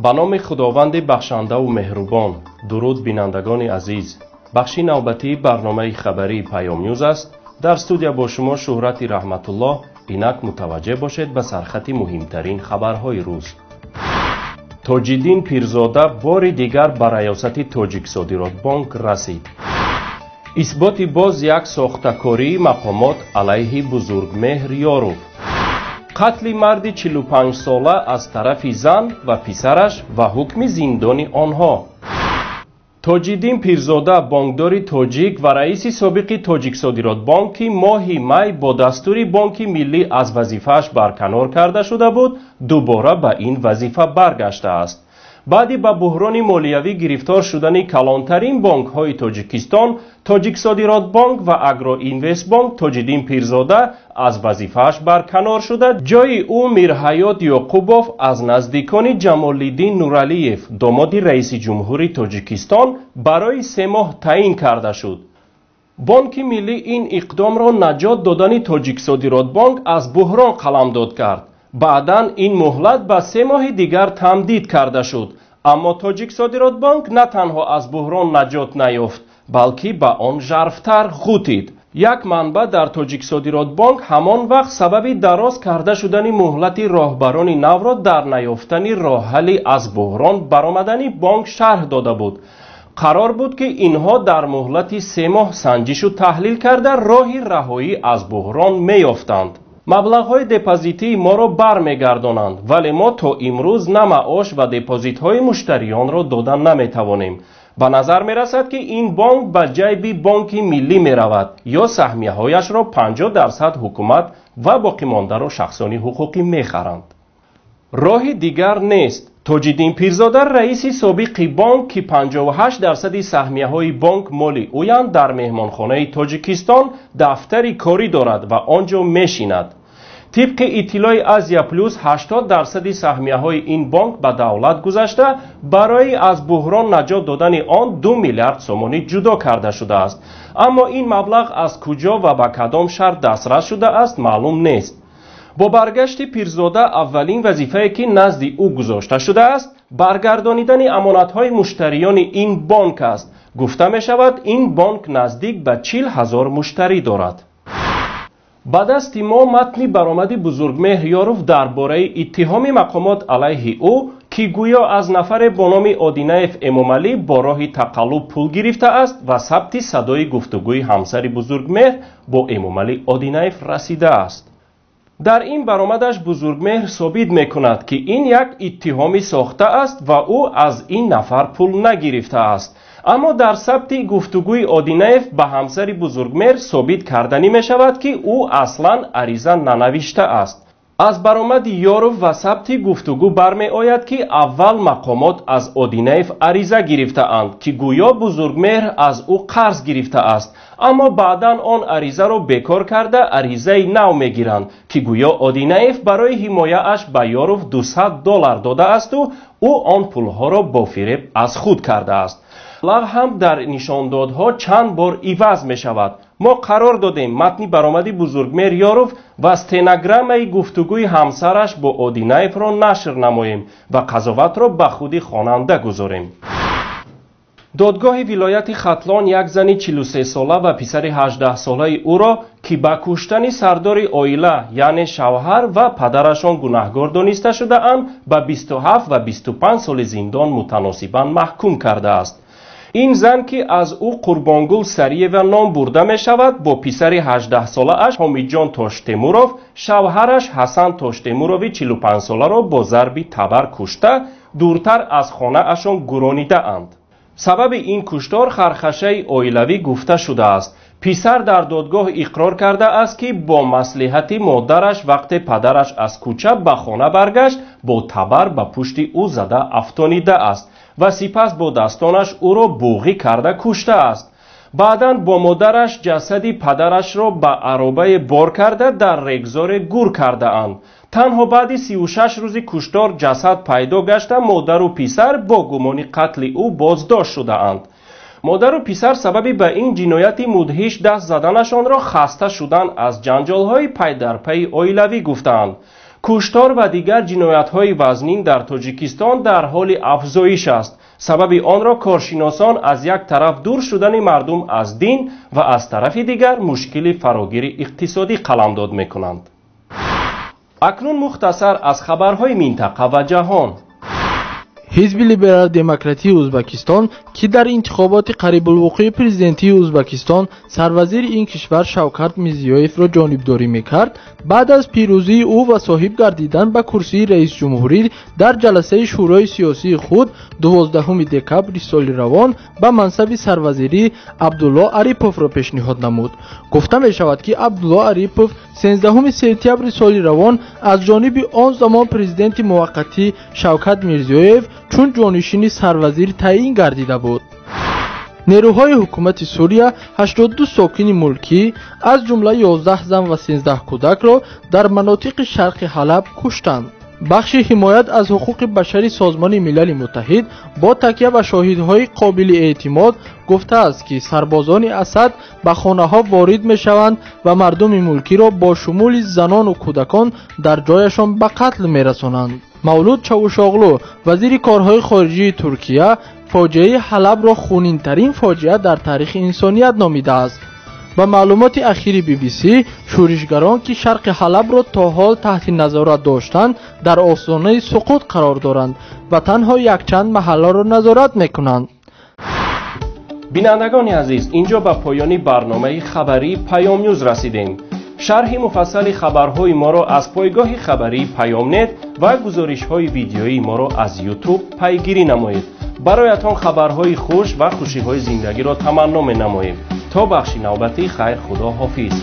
Ба номи Худованди бахшандаву меҳрубон. Дуруд, бинандагони азиз. Бахши навбатии барномаи хабарии Паёмнюз аст. Дар студия бо шумо Шӯҳрати Раҳматуллоҳ. Инак мутаваҷҷеҳ бошед ба сархати муҳимтарин хабарҳои рӯз. Тоҷиддин Пирзода бори дигар ба раёсати Тоҷиксодиротбонк расид. Исботи боз як сохтакории мақомот алайҳи Бузургмеҳр Ёров. Қатли марди 45-сола аз тарафи зан ва писараш ва ҳукми зиндони онҳо. Тоҷиддин Пирзода, бонкдори тоҷик ва раиси собиқи Тоҷиксодиротбонк, ки моҳи май бо дастури Бонки Миллӣ аз вазифааш барканор карда шуда буд, дубора ба ин вазифа баргаштааст. Баъди ба буҳрони молиявӣ гирифтор шудани калонтарин бонкҳои Тоҷикистон, Тоҷиксодиротбонк ва Агроинвестбонк, Тоҷиддин Пирзода аз вазифааш барканор шуда, ҷои ӯ Мирҳаёт Ёқубов аз наздикони Ҷамолиддин Нуралиев, домоди раиси ҷумҳури Тоҷикистон, барои 3 моҳ таъин карда шуд. Бонки Миллӣ ин иқдомро наҷот додани Тоҷиксодиротбонк аз буҳрон қаламдод кард. Баъдан ин муҳлат ба 3 моҳи дигар тамдид карда шуд. Аммо Тоҷиксодиротбонк на танҳо аз буҳрон наҷот наёфт, балки ба он жарфтар ғутид. Як манбаъ дар Тоҷиксодиротбонк ҳамон вақт сабаби дароз карда шудани муҳлати роҳбарони навро дар наёфтани роҳҳалли аз буҳрон баромадани бонк шарҳ дода буд. Қарор буд, ки инҳо дар муҳлати 3 моҳ санҷишу таҳлил карда роҳи раҳоӣ аз буҳрон меёфтанд. Маблағҳои депозитии моро бармегардонанд, вале мо то имрӯз на маош ва депозитҳои муштариёнро дода наметавонем. Ба назар мерасад, ки ин бонк ба ҷайби Бонки Миллӣ меравад ё саҳмияҳояшро 50% ҳукумат ва боқимондаро шахсони ҳуқуқӣ мехаранд. Роҳи дигар нест. Тоҷиддин Пирзода, раиси собиқи бонк, ки 58% саҳмияҳои бонк моли ӯянд, дар меҳмонхонаи Тоҷикистон дафтари корӣ дорад ва он ҷо мешинад. Тибқи иттилои Азия Плюс, 80% саҳмияҳои ин бонк ба давлат гузашта, барои аз буҳрон наҷот додани он 2 миллиард сомонӣ ҷудо карда шудааст. Аммо ин маблағ аз куҷо ва ба кадом шарт дастрас шудааст, маълум нест. Бо баргашти Пирзода аввалин вазифае, ки назди ӯ гузошта шудааст, баргардонидани амонатҳои муштариёни ин бонк аст. Гуфта мешавад, ин бонк наздик ба 40 000 муштарӣ дорад. Ба дасти мо матни баромади Бузургмеҳр Ёров дар бораи иттиҳоми мақомот алайҳи ӯ, ки гӯё аз нафаре бо номи Одинаев Эмомалӣ бо роҳи тақаллуб пул гирифтааст ва сабти садои гуфтугӯи ҳамсари Бузургмеҳр бо Эмомалӣ Одинаев расидааст. Дар ин баромадаш Бузургмеҳр собит мекунад, ки ин як иттиҳоми сохта аст ва ӯ аз ин нафар пул нагирифтааст. Аммо дар сабти гуфтугӯи Одинаев ба ҳамсари Бузургмеҳр собит карданӣ мешавад, ки ӯ аслан ариза нанавиштааст. Аз баромади Ёров ва сабти гуфтугӯ бармеояд, ки аввал мақомот аз Одинаев ариза гирифтаанд, ки гӯё Бузургмеҳр аз ӯ қарз гирифтааст, аммо баъдан он аризаро бекор карда аризаи нав мегиранд, ки гӯё Одинаев барои ҳимояаш ба Ёров $200 додаасту ӯ он пулҳоро бо фиреб аз худ кардааст. Маблағ ҳам дар нишондодҳо чанд бор иваз мешавад. Мо қарор додем матни баромади Бузургмеҳр Ёров ва стенограммаи гуфтугӯи ҳамсараш бо Одинаевро нашр намоем ва қазоватро ба худи хонанда гузорем. Додгоҳи вилояти Хатлон як зани 43-сола ва писари 18-солаи ӯро, ки ба куштани сардори оила, яъне шавҳар ва падарашон гунаҳгор дониста шудаанд, ба 27 ва 25 соли зиндон мутаносибан маҳкум кардааст. Ин зан, ки аз ӯ Қурбонгул Сариева ном бурда мешавад, бо писари 18-солааш Ҳомиҷон Тоштемуров шавҳараш Ҳасан Тоштемурови 45-соларо бо зарби табар кушта, дуртар аз хонаашон гуронидаанд. Сабаби ин куштор хархашаи оилавӣ гуфта шудааст. Писар дар додгоҳ иқрор кардааст, ки бо маслиҳати модараш вақте падараш аз кӯча ба хона баргашт, бо табар ба пушти ӯ зада афтонидааст ва сипас бо дастонаш ӯро буғӣ карда куштааст. Баъдан бо модараш ҷасади падарашро ба аробае бор карда дар регзоре гур кардаанд. Танҳо баъди 36 рӯзи куштор ҷасад пайдо гашта, модару писар бо гумони қатли ӯ боздошт шудаанд. Модару писар сабаби ба ин ҷинояти мудҳиш даст заданашонро хаста шудан аз ҷанҷолҳои пайдарпайи оилавӣ гуфтаанд. Куштор ва дигар ҷиноятҳои вазнин дар Тоҷикистон дар ҳоли афзоиш аст. Сабаби онро коршиносон аз як тараф дур шудани мардум аз дин ва аз тарафи дигар мушкили фарогири иқтисодӣ қаламдод мекунанд. Акнун мухтасар аз хабарҳои минтақа ва ҷаҳон. Ҳизби либерал-демократии Узбакистон, ки дар интихоботи қарибулвуқӯи президентии Узбакистон сарвазири ин кишвар Шавкат Мирзиёевро ҷонибдорӣ мекард, баъд аз пирӯзии ӯ ва соҳиб гардидан ба курсии раисҷумҳурӣ дар ҷаласаи шӯрои сиёсии худ 12 декабри соли равон ба мансаби сарвазирӣ Абдулло Ариповро пешниҳод намуд. Гуфта мешавад, ки Абдулло Арипов 13 сентябри соли равон аз ҷониби он замон президенти муваққатӣ Шавкат Мирзиёев чун ҷонишини сарвазир таъин гардида буд. Нерӯҳои ҳукумати Сурия 82 сокини мулкӣ, аз ҷумла 11 зан ва 13 кӯдакро дар манотиқи шарқи Ҳалаб куштанд. Бахши ҳимоят аз ҳуқуқи башари Созмони Милали Муттаҳид бо такя ба шоҳидҳои қобили эътимод гуфтааст, ки сарбозони Асад ба хонаҳо ворид мешаванд ва мардуми мулкиро бо шумули занону кӯдакон дар ҷояшон ба қатл мерасонанд. Мавлуд Чавушоғлу, вазири корҳои хориҷии Туркия, фоҷиаи Ҳалабро хунинтарин фоҷиа дар таърихи инсоният номидааст. Ба маълумоти ахири BBC, шӯришгарон, ки шарқи Ҳалабро то ҳол таҳти назорат доштанд, дар остонаи суқут қарор доранд ва танҳо якчанд маҳалларо назорат мекунанд. Бинандагони азиз, инҷо ба поёни барномаи хабарии Паём Нюз расидем. Шарҳи муфассали хабарҳои моро аз пойгоҳи хабарии Паёмнет ва гузоришҳои видеоии моро аз Ютуб пайгирӣ намоед. Бароятон хабарҳои хуш ва хушиҳои зиндагиро таманно менамоем. То бахши навбатӣ хайр, худо ҳофиз.